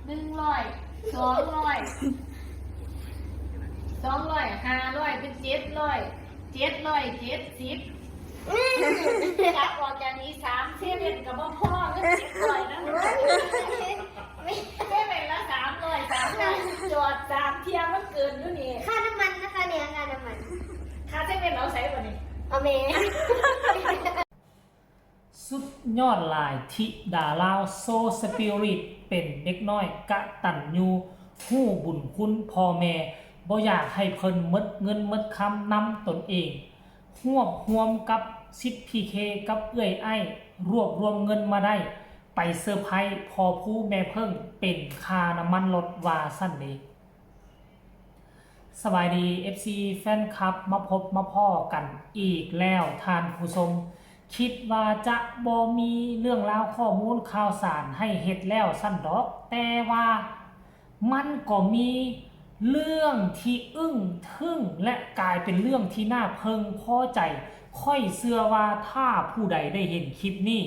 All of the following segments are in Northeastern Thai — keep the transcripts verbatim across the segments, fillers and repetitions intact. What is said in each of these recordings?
หนึ่งร้อย สองร้อย สองร้อย ห้าร้อย เป็น เจ็ดร้อย เจ็ดร้อยเจ็ดสิบ จับออกจากนี้สามเซเว่นก็บ่พอเงิน เจ็ดร้อย นะ เซเว่นละ สามร้อย สามร้อย จอดสามเที่ยมันเกินอยู่นี่ ค่าน้ำมันนะคะเนี่ย ค่าน้ำมัน ค่าเซเว่นเอาใส่บ่นี่ เอาแม่ สุดยอดหลาย ธิดาลาว โซสปิริต เป็นเด็กน้อยกตัญญู ฮู้บุญคุณพ่อแม่ บ่อยากให้เพิ่นหมดเงินหมดคำนำตนเอง ฮวบฮวมกับสิทธิ์พีเคกับเอื้อยไอ้ รวบรวมเงินมาได้ ไปเซอร์ไพรส์พ่อผู้แม่เพิ่ง เป็นค่าน้ำมันรถ ว่าซั่นเด้ สบายดี เอฟซี แฟนคลับ มาพบมาพ้อกันอีกแล้วท่านผู้ชม คิดว่าจะบ่มีเรื่องราวข้อมูลข่าวสารให้เฮ็ดแล้วซั่นดอก แต่ว่ามันก็มีเรื่องที่อึ้งทึ่งและกลายเป็นเรื่องที่น่าพึงพอใจ ข้อยเชื่อว่าถ้าผู้ใดได้เห็นคลิปนี้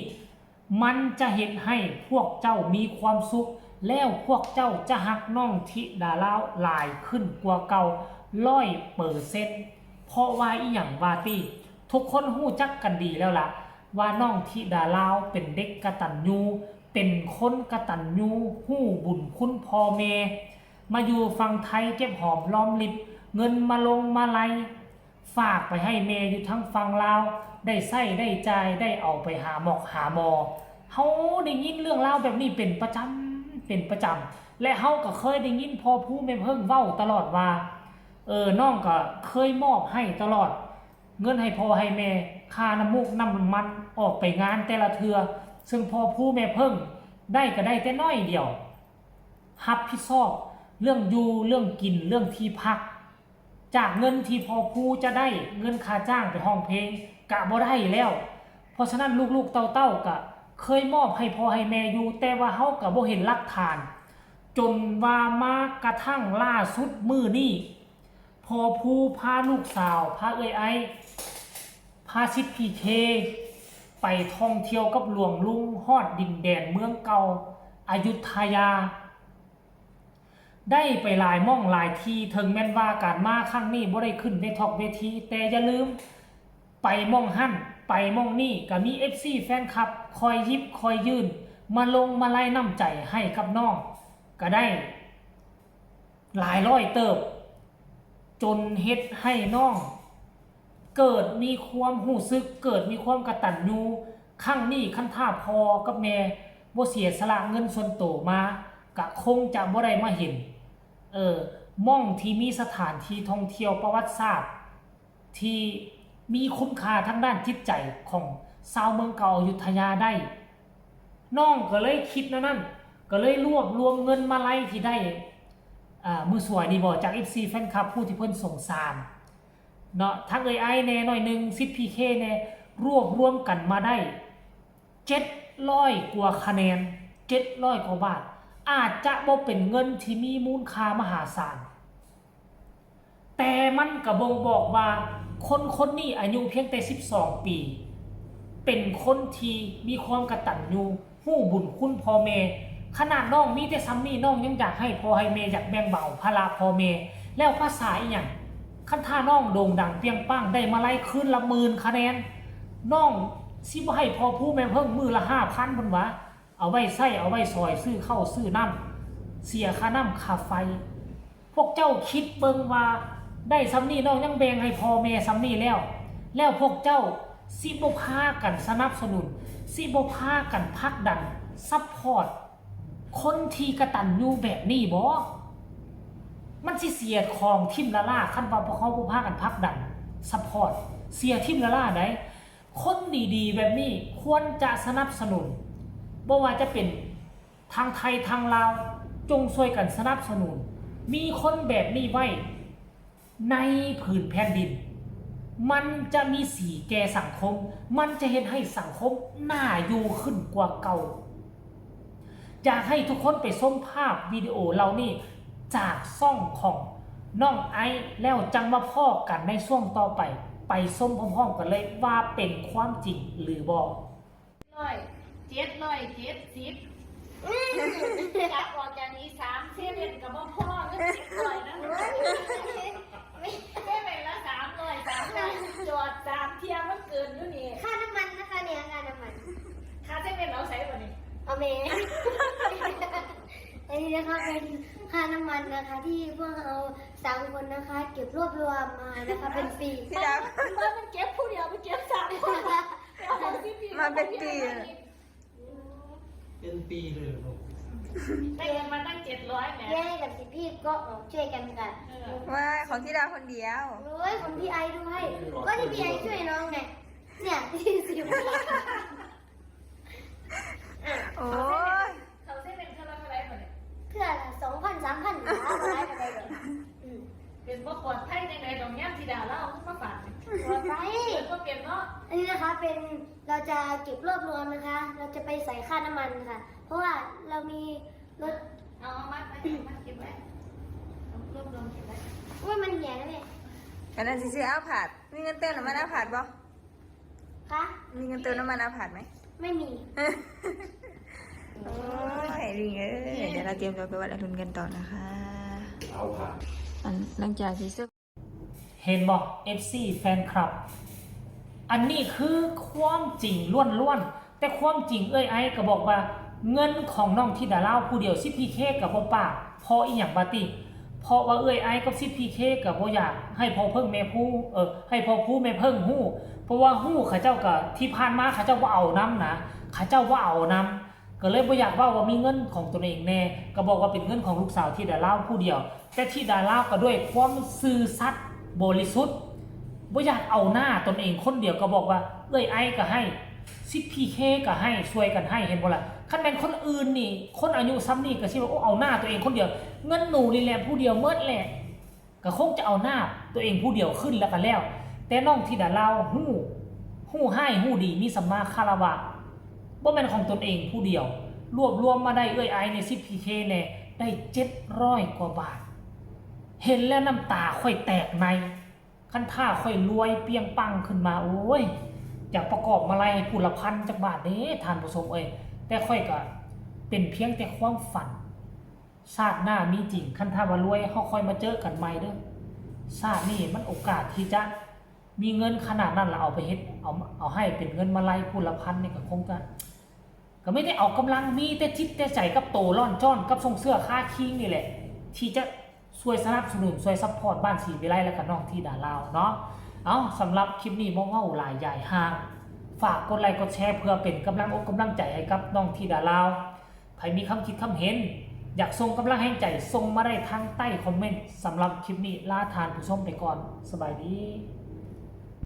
มันจะเฮ็ดให้พวกเจ้ามีความสุข แล้วพวกเจ้าจะฮักน้องธิดาลาวหลายขึ้นกว่าเก่า ร้อยเปอร์เซ็นต์ เพราะว่าอีหยังว่าติ ทุกคนฮู้จักกันดีแล้วล่ะ ว่าน้องธิดาลาวเป็นเด็กกตัญญู เป็นคนกตัญญู ฮู้บุญคุณพ่อแม่ มาอยู่ฝั่งไทยเก็บหอมรอมริบ เงินมาลงมาลัย ฝากไปให้แม่อยู่ทางฝั่งลาว ได้ใช้ได้จ่าย ได้เอาไปหาหมอกหาหมอ เฮาได้ยินเรื่องราวแบบนี้เป็นประจำ เป็นประจำ และเฮาก็เคยได้ยินพ่อผู้แม่เพิ่งเว้าตลอดว่า เออ น้องก็เคยมอบให้ตลอด เงินให้พ่อให้แม่ ค่าน้ำมูกน้ำมัน ออกไปงานแต่ละเทื่อ ซึ่งพ่อผู้แม่เพิ่งได้ก็ได้แต่น้อยเดียว รับผิดชอบเรื่องอยู่ เรื่องกิน เรื่องที่พัก จากเงินที่พ่อผู้จะได้ เงินค่าจ้างไปฮ้องเพลง กะบ่ได้แล้ว เพราะฉะนั้นลูกๆเต้าๆกะเคยมอบให้พ่อให้แม่อยู่ แต่ว่าเฮากะบ่เห็นหลักฐาน จนว่ามากระทั่งล่าสุดมื้อนี้ พ่อผู้พาลูกสาว พาเอื้อยไอ้ พาสิทธิ์พีเค ไปท่องเที่ยวกับหลวงลุงฮอดดินแดนเมืองเก่า อยุธยา ได้ไปหลายหม่องหลายที่ ถึงแม้นว่าการมาครั้งนี้บ่ได้ขึ้นในทอล์กเวที แต่อย่าลืม ไปหม่องหั่น ไปหม่องนี่ ก็มี เอฟซี แฟนคลับ คอยหยิบคอยยื่น มาลงมาลัยน้ำใจให้กับน้อง ก็ได้ หลายร้อยเติบ จนเฮ็ดให้น้อง เกิดมีความรู้สึก เกิดมีความกตัญญู ครั้งนี้คันถ้าพ่อกับแม่บ่เสียสละเงินส่วนโตมา กะคงจะบ่ได้มาเห็น เออ หม่องที่มีสถานที่ท่องเที่ยวประวัติศาสตร์ ที่มีคุณค่าทางด้านจิตใจของชาวเมืองเก่าอยุธยาได้ น้องก็เลยคิดแนวนั้น ก็เลยรวบรวมเงินมาลัยที่ได้ อ่า มื้อสวยนี่บ่ จาก เอฟซี แฟนคลับ ผู้ที่เพิ่นสงสาร เนาะ ทั้งเอื้อยไอ้แน่หน่อยหนึ่ง สิทธิ์พีเคแน่ รวบรวมกันมาได้ เจ็ดร้อยกว่าคะแนน เจ็ดร้อยกว่าบาท อาจจะบ่เป็นเงินที่มีมูลค่ามหาศาล แต่มันก็บ่งบอกว่าคนคนนี้อายุเพียงแต่สิบสองปี เป็นคนที่มีความกตัญญู ฮู้บุญคุณพ่อแม่ ขนาดน้องมีแต่ส่ำนี้ น้องยังอยากให้พ่อให้แม่ อยากแบ่งเบาภาระพ่อแม่ แล้วภาษาอีหยัง คันถ้าน้องโด่งดังเปรี้ยงปัง ได้มาลัยคืนละหมื่นคะแนน น้องสิบ่ให้พ่อผู้แม่เพิ่งมื้อละห้าพัน พุ้นหวา เอาไว้ใช้ เอาไว้ซอยซื้อข้าวซื้อน้ำ เสียค่าน้ำค่าไฟ พวกเจ้าคิดเบิ่งว่าได้ส่ำนี้ น้องยังแบ่งให้พ่อแม่ส่ำนี้แล้ว แล้วพวกเจ้าสิบ่พากันสนับสนุน สิบ่พากันผลักดัน support คนที่กตัญญูแบบนี้บ่ มันสิเสียของถิ่มล้าๆ คันว่าพวกเฮาบ่พากันผลักดัน support เสียถิ่มล้าๆ ใด คนดีๆ แบบนี้ควรจะสนับสนุน บ่ว่าจะเป็นทางไทยทางลาว จงช่วยกันสนับสนุน มีคนแบบนี้ไว้ในผืนแผ่นดิน มันจะมีสีแก่สังคม มันจะเฮ็ดให้สังคมน่าอยู่ขึ้นกว่าเก่า อยากให้ทุกคนไปชมภาพวิดีโอเหล่านี้จากช่องของน้องไอซ์ แล้วจั่งมาพ้อกันในช่วงต่อไป ไปชมพร้อมๆ กันเลยว่าเป็นความจริงหรือบ่ ร้อย เจ็ดร้อยเจ็ดสิบ กลับออกจากนี้สามเซเว่นก็บ่พอเงินเจ็ดร้อยนะ ไม่ เซเว่นละสามร้อย สามร้อย จอดสามเที่ยมันเกินอยู่นี่ ค่าน้ำมันนะคะเนี่ย ค่าน้ำมัน ค่าเซเว่นเอาใส่บ่นี่ เอาแม่ อันนี้นะคะเป็นค่าน้ำมันนะคะ ที่พวกเราสามคนนะคะ เก็บรวบรวมมานะคะเป็นปี ที่ดาว มันมันเก็บผู้เดียวไปเก็บสามคน เอาของสิบปี มาเป็นปี เป็นปีเลยลูก ได้เงินมาตั้งเจ็ดร้อยแหม แย่กับสิพี่ก็ออกช่วยกันค่ะ เออ ว่าของที่ดาวคนเดียว โอ้ยของพี่ไอด้วย ก็ที่พี่ไอช่วยน้องไง เนี่ย สี่สิบ โอ้ย เขาเซเว่นเทื่อละเท่าไหร่บ่เนี่ย เทื่อละสองพัน สามพัน หาบ่ได้ก็ได้เลย อืม เป็นบ่ปลอดภัยจังได๋ดอกยามที่ดาลาวเอามาฝากนี่ ปลอดภัย เออ บ่เป็นเนาะ อันนี้นะคะเป็น เราจะเก็บรวบรวมนะคะ เราจะไปใส่ค่าน้ำมันค่ะ เพราะว่าเรามีรถ เอา เอามา มา มาเก็บไว้ เอารวบรวมเก็บไว้ ว่ามันเหียนะแม่ อันนั้นสิซื้อเอาผาด มีเงินเติมน้ำมันเอาผาดบ่ คะ มีเงินเติมน้ำมันเอาผาดไหม ไม่มี โอ้ย ลิงเอ้ย เดี๋ยวเราเตรียมตัวไปวัดอรุณกันต่อนะคะ เอาผาด อัน หลังจากที่เสร็จ เห็นบ่ เอฟซี แฟนคลับ อันนี้คือความจริงล้วนๆ แต่ความจริงเอื้อยไอก็บอกว่า เงินของน้องธิดาลาวผู้เดียว สิบพีเค ก็บ่ปาก เพราะอีหยังบาติ เพราะว่าเอื้อยไอกับ สิบพีเค ก็บ่อยากให้พ่อเพิ่งแม่ผู้ เออ ให้พ่อผู้แม่เพิ่งฮู้ เพราะว่าฮู้เขาเจ้าก็ ที่ผ่านมาเขาเจ้าบ่เอานำนะ เขาเจ้าบ่เอานำ ก็เลยบ่อยากเว้าว่ามีเงินของตนเองแน่ ก็บอกว่าเป็นเงินของลูกสาวธิดาลาวผู้เดียว แต่ธิดาลาวก็ด้วยความซื่อสัตย์บริสุทธิ์ บ่อยากเอาหน้าตนเองคนเดียว ก็บอกว่าเอื้อยไอก็ให้ สิบพีเค ก็ให้ ช่วยกันให้ เห็นบ่ล่ะ คันแม่นคนอื่นนี่ คนอายุส่ำนี้ก็สิว่า โอ้ เอาหน้าตัวเองคนเดียว เงินหนูนี่แหละผู้เดียวหมดแหละ ก็คงจะเอาหน้าตัวเองผู้เดียวขึ้นแล้วก็แล้ว แต่น้องธิดาลาวฮู้ ฮู้ฮ้ายฮู้ดี มีสัมมาคารวะ บ่แม่นของตนเองผู้เดียว รวบรวมมาได้เอื้อยไอใน สิบพีเค แน่ ได้ เจ็ดร้อย กว่าบาท เห็นแล้วน้ำตาข้อยแตกใน คันถ้าข้อยรวยเปรี้ยงปังขึ้นมา โอ้ย อยากประกอบมาลัยให้ผู้ละพันจักบาทเด้ ท่านผู้ชมเอ้ย แต่ข้อยก็เป็นเพียงแต่ความฝัน ชาติหน้ามีจริง คันถ้าว่ารวย เฮาค่อยมาเจอกันใหม่เด้อ ชาตินี้มันโอกาสที่จะมีเงินขนาดนั้น แล้วเอาไปเฮ็ด เอา เอาให้เป็นเงินมาลัยผู้ละพันนี่ก็คงจะ ก็ไม่ได้เอากำลัง มีแต่จิตแต่ใจกับโตร่อนจ้อนกับส่งเสื้อค่าคิงนี่แหละ ที่จะช่วยสนับสนุน ช่วยซัพพอร์ตบ้านศรีวิไลและก็น้องธิดาลาวเนาะ เอ้า สำหรับคลิปนี้บ่เว้าหลายยายห่าง ฝากกดไลค์กดแชร์เพื่อเป็นกำลังอกกำลังใจให้กับน้องธิดาลาว ไผมีความคิดความเห็น อยากส่งกำลังแรงใจ ส่งมาได้ทางใต้คอมเมนต์ สำหรับคลิปนี้ลาท่านผู้ชมไปก่อน สบายดี